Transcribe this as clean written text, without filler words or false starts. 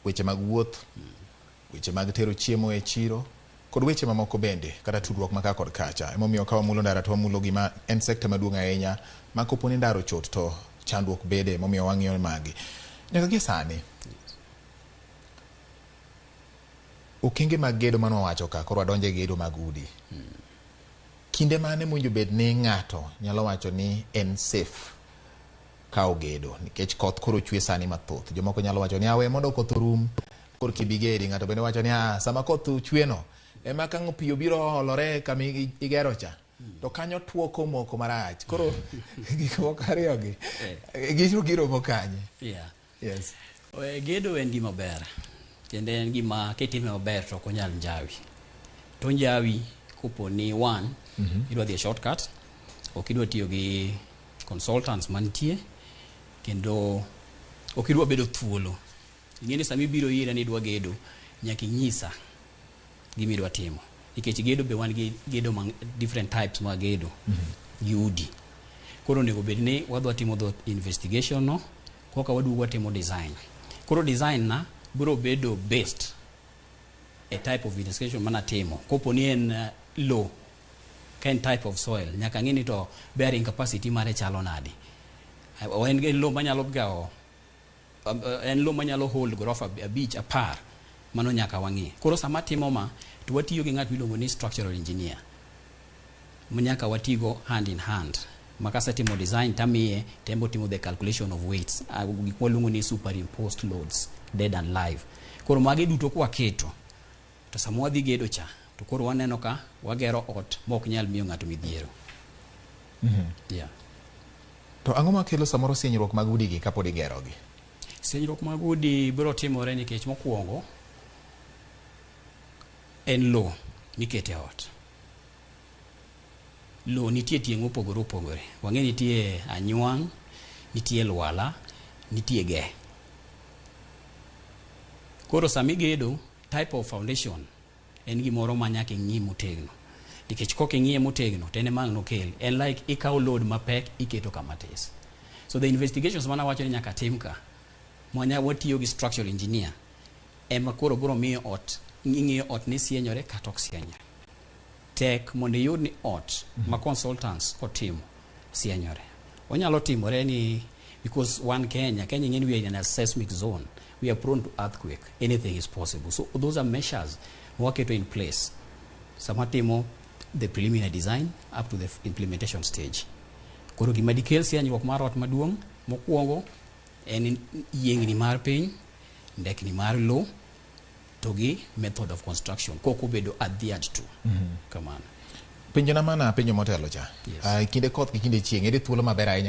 Weche mag wuoth, weche mag tero chiemo e chiro, kod weche mamoko bende, kata tudruok ma ka kod kacha. Emomiyo ka wamulo ndara to wamulo gima en sekta maduong' ahinya ma kopo ni ndara ochot to chandruok bede, emomiyo wang'iyo magi. Nyaka gie sani, okenge mag gedo mane wawacho ka, koro wadonjo e gedo mag udi. Kinde mane mowinjo bed ni ng'ato nyalo wacho ni en safe ka ogedo nikech koth koro chwe sani mathoth. Jomoko nyalo wacho ni awe mondo koth orum korka ibi gedi. Ng'ato bende wacho ni ah, sama koth chwe no ema ka pi obiro olore kama igero cha to kanyo tuo komoko marach. Koro gik moko ariyo gi giro giromo kanye? Yes. Gedo en gima ber kendo en gima kitime maber to ok onyal njawi. To njawi kopo ni one, idwa dhi e shortcut, ok idwa tiyo gi consultants mantie, kendo ok idwa bedo thuolo. Ing'e ni sama ibiro ira ni idwa gedo, nyaka inyisa gima idwa timo. Nikech gedo be wan gi gedo mang different types mag gedo gi udi. Koro onego bed ni wadwa timo dho investigation no, koka waduogo watimo design. Koro design na biro bedo based e type of investigation manatimo. Kopo ni en low, ka en type of soil, nyaka ng'e ni to bearing capacity mare chalo nade. En en low manyalo gawo en low manyalo hold gorofa 5, 10, mano nyaka wang'i. Koro sama timo ma, to watiyo gi ng'at miluongo ni structural engineer. Nyaka watigo hand in hand. Ma kasetimo design tamiye, to en be otimo the calculation of weights, gik mwaluongo ni superimposed loads, dead and live. Koro magi duto kwaketo, to sama wadhi gedo cha, to koro waneno ka wagero ot ma ok nyal miyo ng'ato midhiero. Yeah. To ang'o makelo samoro sienyruok mag udigi kapod igerogi? Sienyruok mag udi biro timore nikech mokwongo en lowo mikete ot. Lowo nitie tieng' mopogore opogore. Wang'e nitie anywang', nitie lwala, nitie ge. Koro sama igedo, type of foundation en gimoro ma nyaka ing'i motegno. Nikech kok ing'iye motegno, to en ema ang' nokel. En like ikawo load mapek iketo kama tis. So the investigations mana wacho ni nyaka tim ka, mwanya watiyo gi structural engineer, ema koro biro miyo ot, ing'iyo ot ni sienyore kata ok sienyore. Tek mondo iyud ni ot ma consultants otimo sienyore. Onyalo timore ni because one Kenya, Kenya ing'e ni we are in a seismic zone. We are prone to earthquake. Anything is possible. So those are measures mwaketo in place. Sama timo the preliminary design up to the implementation stage. Koro gima dikel sienyruok mar ot maduong' mokwongo en yiengni mar piny, ndekni mar lowo, to gi method of construction kok obedo adhered to. Kamano. Penjona mana penjo motelo cha. Yes. Kinde koth gi kinde chieng', ere thuolo maber ahinya